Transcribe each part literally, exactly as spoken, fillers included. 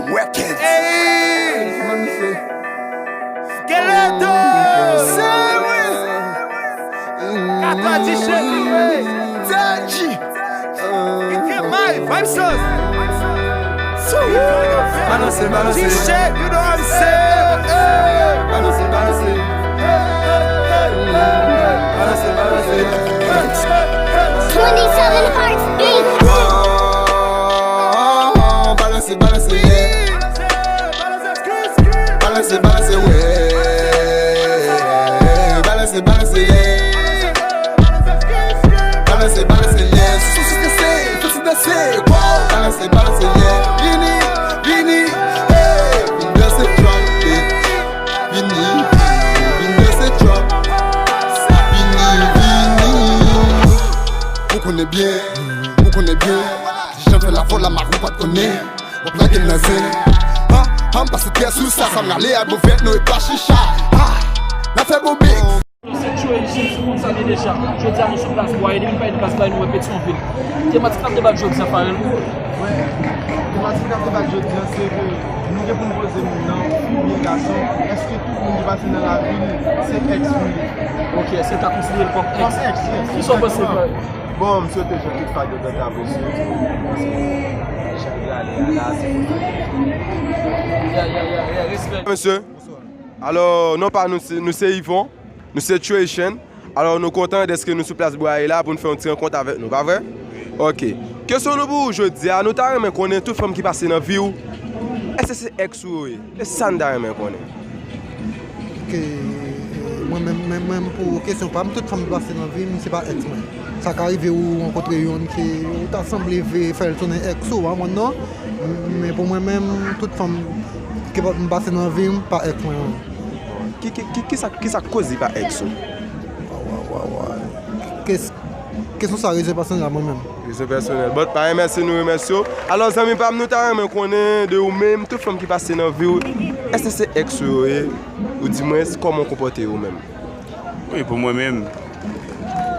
Wicked. Hey! Skeleto! Katwa di cheri. Dadji. Kite may, vibe sauce. Balanse, balanse. T-shirt, you know what I'm saying? Balanse, balanse. Balanse, balanse. Twenty-seven Hearts Beat. Balanse, balanse, yeah. Balanse, balanse, yeah. Balanse, balanse, yeah. Balanse, balanse, yeah. Sou, sou, sou, danse, sou, sou, danse, wow. Balanse, balanse, yeah. Vini, vini, hey. Vin danse, drop, yeah. Vini, vini, vin danse, drop. Vini, vini. Ou konnen byen, ou konnen byen. Jan fè la fò la, ma ou pa t konnen. W ap lage m nan zen. Ha, ha, m pase tè sou sa, sa m rale ak bovèt, nou e pa chicha. Ha, n ap fè bon beat. Se Tchoe Jeans, tout moun sa gen deja. Jodi a nou sou plas Bwaye, depi n pale de plas Bwaye, nou wè Petyonvil. Tematik n ap debat jodi a, Farel. Wi, tematik n ap debat jodi a, se ke nou gen pou n poze moun nan, fi oubyen gason, èske tout moun ki pase nan lavi n, se èks nou ye? Ok, èske w ta konsidere l kòm èks? Kòm èks, yes. Kisa w panse, Farel? Bon, m swete Jean Claude Fagio Dantabo sou tou, paske jan l prale a la, se konsa. Yeah, yeah, yeah, yeah, respè. Mesye, alò, non pa nou, se, nou se Yvon, nou se Tchoe Jeans. Alò, nou kontan dèske nou sou plas Bwaye la pou n fè yon ti rankont avèk nou, pa vre? Ok. Kesyon nou pou ou jodi a, nou ta renmen konnen tout fanm ki pase nan vi w, èske se èks ou yo ye? E sa n ta renmen konnen. Ke, eh, mwen menm, mwen menm, pou kesyon pa m, tout fanm ki pase nan vi m, se pa èks mwen. Sa ka rive ou rankontre youn ke ou ta sanble vle fè l tounen èks ou, pa konn non. Men pou mwen menm, tout fanm ke pa, m pase nan vi m, pa èks mwen yo. Ki, ki, ki, kisa, kisa k koz li pa èks ou? Wa, wa, wa, wa. Kes-, kesyon sa rezon pèsonèl la mwen menm. Rezon pèsonèl. Bon, pa remèsye nou, remèsye w. Alò, zanmi pa m, nou ta renmen konnen de ou menm, tout fanm ki pase nan vi w, èske se èks ou yo ye? Ou di mwen, kòman w konpòte w menm? Wi, pou mwen menm,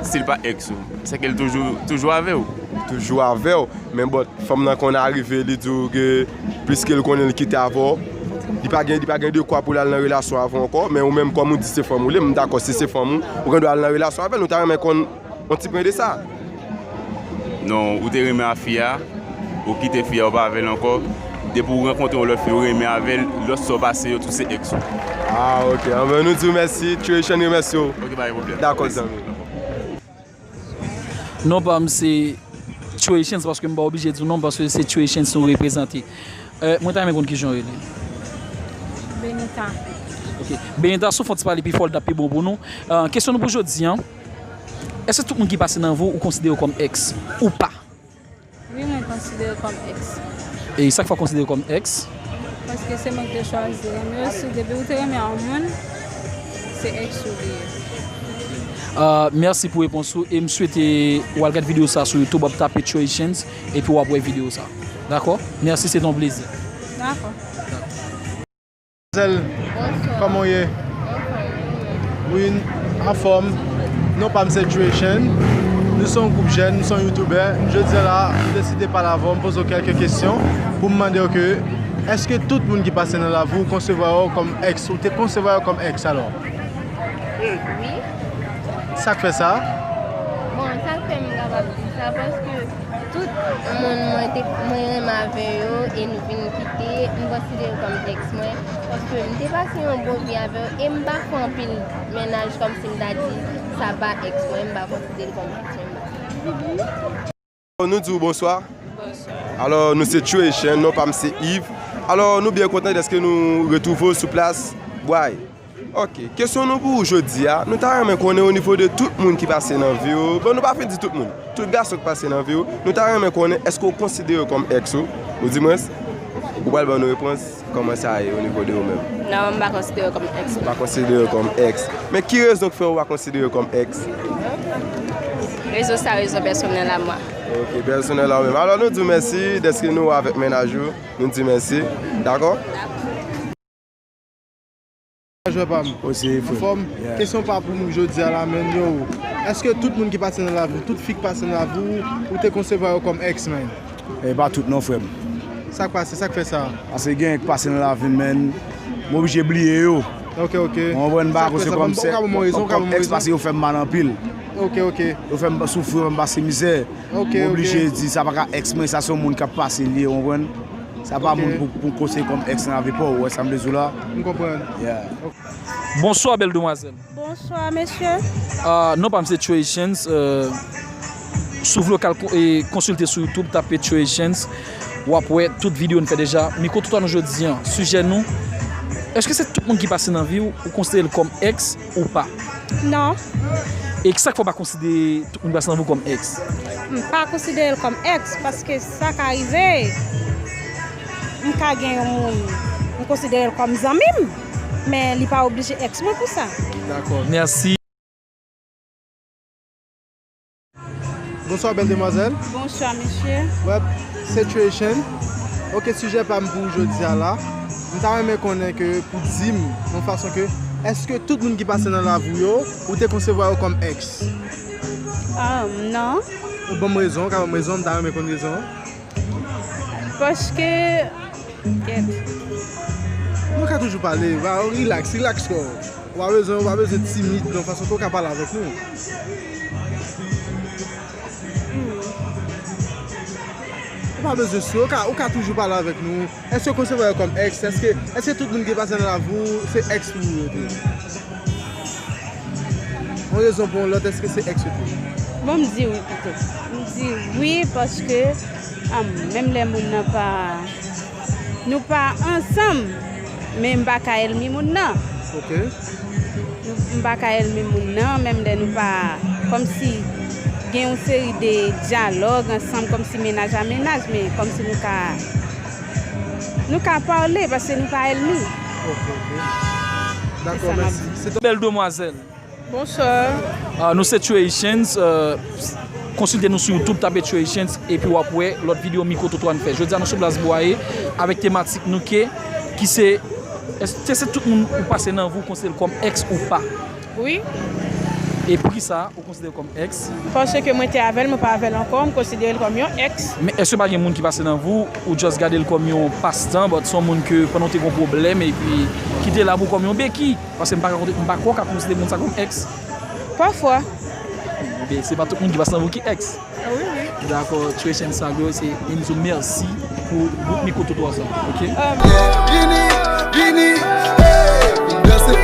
si l pa èks ou, se ke l toujou, toujou avè w. Toujou avè w. Men bon, fanm nan konn arive, li di w ke pliske l konnen l kite avè w, li pa gen, li pa gen dekwa pou l al nan relasyon avè w ankò. Men ou menm, kòm ou di se fanm ou li, m dakò, si se fanm ou, ou gen dwa al nan relasyon avè l. Nou ta renmen konn yon ti pwen de sa. Non, ou te renmen a fi a, ou kite fi a, ou pa avè l ankò. Depi ou rankontre yon lòt fi, ou renmen avè l, lòt sa w pase yo tou se èks ou. Ah, ok. Anben, nou di w mèsi. Tchoe Jeans remèsye w. Ok, pa gen pwoblèm. Dakò, zanmi. Non pa m se Tchoe Jeans, paske m pa oblije di w non, paske se Tchoe Jeans nou reprezante. Eh, mwen ta renmen konn kijan w rele. Benita. Ok. Benita, si w fè yon ti pale pi fò, l t ap pi bon pou nou. Eh, kesyon nou pou jodi a, èske tout moun ki pase nan vi w, ou konsidere yo kòm èks ou pa? Wi, mwen konsidere kòm èks. E sa k fè w konsidere kòm èks? Paske se mwen ki te chwazi renmen yo. Si depi ou te renmen yon moun, se èks ou li ye. Ah, mèsi pou repons ou e m swete w al gad videyo sa sou YouTube, w ap tape Tchoe Jeans epi w ap wè videyo sa. Dakò? Mèsi, se te yon plezi. Dakò. Manmzèl, kòman w ye? Wi, anfòm. Non pa m se Tchoe Jeans. Nou se yon gwoup jèn, nou se yon youtubè. Jodi a la, m deside pale avè w, m poze w kèlke kesyon pou m mande w ke, èske tout moun ki pase nan lavi w, ou konsevwa yo kòm èks? Ou te konsevwa yo kòm èks alò? Wi. Sa k fè sa? Bon, sa k fè m kapab di sa, paske tout moun mwen te, mwen renmen avè yo e nou vin kite, m konsidere yo kòm èks mwen, paske m te pase yon bon vi avè yo e m pa fè anpil mennaj kòmsi m ta di sa pa èks mwen, m pa konsidere l kòm èks mwen. Nou di w bonswa. Bonswa. Alò, nou se Tchoe Jeans, non pa m se Yves. Alò, nou byen kontan dèske nou retwouve w sou plas Bwaye. Ok, kesyon nou pou ou jodi a, nou ta renmen konnen o nivo de tout moun ki pase nan vi w, bon, nou pa fin di tout moun, tout gason ki pase nan vi w, nou ta renmen konnen èske w konsidere yo kòm èks ou, ou di mwens, ou pral ban nou repons, kòman sa ye o nivo de ou menm? Non, m pa konsidere yo kòm èks. Ou pa konsidere yo kòm èks. Men ki rezon k fè ou pa konsidere yo kòm èks? Rezon sa, rezon pèsonèl a mwen. Ok, pèsonèl a ou menm. Alò, nou di w mèsi dèske nou avèk mennaj ou. Nou di mèsi. Dakò? Jwè pa m. Osi, frè. Anfòm? Yeah. Kesyon pa pou m jodi a la, men yo. Èske tout moun ki pase nan lavi w, tout fi k pase nan lavi w, ou te konsevwa yo kòm èks, man? E pa tout non, frè m. Sa k pase, sa k fè sa? Paske gen k pase nan lavi m, men m oblije bliye yo. Ok, ok. Ou konprann? M pa konsidere kòm sè, kòm èks paske yo fè m mal anpil. Ok, ok. Yo fè m soufri, yo fè m pase mizè. Ok, ok. M oblije di sa pa ka èks mwen, sa se yon moun k ap pase l ye, ou konprann? Sa pa moun pou, pou konsidere kòm èks nan lavi pa w, ou wè sa m vle di w la? M konprann. Yeah. Bonswa, bèl demwazèl. Bonswa, mesye. Ah, non pa m se Tchoe Chens. Euh, si w vle w ka al ko- e, konsilte sou YouTube, tape Tchoe Chens. W ap wè tout videyo n fè deja. Mikwo twotwa nou jodi an. Sijè nou, èske se tout moun ki pase nan vi w, ou konsidere l kòm èks ou pa? Non. E kisa k fè w pa konsidere tout moun ki pase nan vi w kòm èks? M pa konsidere l kòm èks paske sa ka rive. M ka gen yon moun, m konsidere l kòm zanmi m, men li pa oblije èks mwen pou sa. Dakò. Mèsi. Bonswa bèl demwazèl. Bonswa mesye. Wè, se Tchoe Chens. Ok, sijè pa m pou jodi a la. M ta renmen konnen ke pou di m yon fason ke èske tout moun ki pase nan lavi w yo, ou te konsevwa yo kòm èks? Ah, non. Ou ban m rezon, ou ka ban m rezon, m ta renmen konn rezon an. Paske. Kèt. Nou ka toujou pale, va, rilaks, rilaks kò w. Ou pa bezwen, ou pa bezwen timid nan fason ke w ka pale avèk nou. Ou pa bezwen sou, ou ka, ou ka toujou pale avèk nou. Èske w konsevwa yo kòm èks? Èske, èske tout moun ki pase nan lavi w se èks pou ou yo te? Yon rezon pou yon lòt, èske se èks yo te? Bon, m di wi pito. M di wi paske, ah, menm lè moun nan pa, nou pa ansanm, men m pa ka èlmi moun nan. Ok. M pa ka èlmi moun nan, menm lè nou pa, kòmsi gen yon seri de dyalòg ansanm, kòmsi mennaj a mennaj, men kòmsi nou ka, nou ka pale, paske nou pa èlmi. Ok, ok. Dakò, mèsi. Se bèl demwazèl. Bonswa. Ah, nou se Tchoe Chens. Euh, konsilte nou sou YouTube, tape Tchoe Chens, epi w ap wè lòt videyo mikwo twotwa n fè. Jodi a, nou sou Blas Bwaye avèk tematik nou ke, ki se, èske se tout moun ou pase nan vi w konsidere l kòm èks ou pa? Wi. E poukisa ou konsidere l kòm èks? Paske mwen te avè l, mwen pa avè l ankò, m konsidere l kòm yon èks. Men èske pa gen moun ki pase nan vi w, ou just gade l kòm yon pastan, but se yon moun ke pandan w te gen yon pwoblèm, epi ki te la pou w kòm yon beki? Paske m pa ka konte, m pa kwè w ka konsidere moun sa kòm èks. Pafwa. Men se pa tout moun ki pase nan vi w ki èks. Ah wi, wi. Dakò, Tchoe Chens Agro, se, e m di w mèsi pou bout mikwo twotwa sa, ok? Vini, vini, hey, vin danse,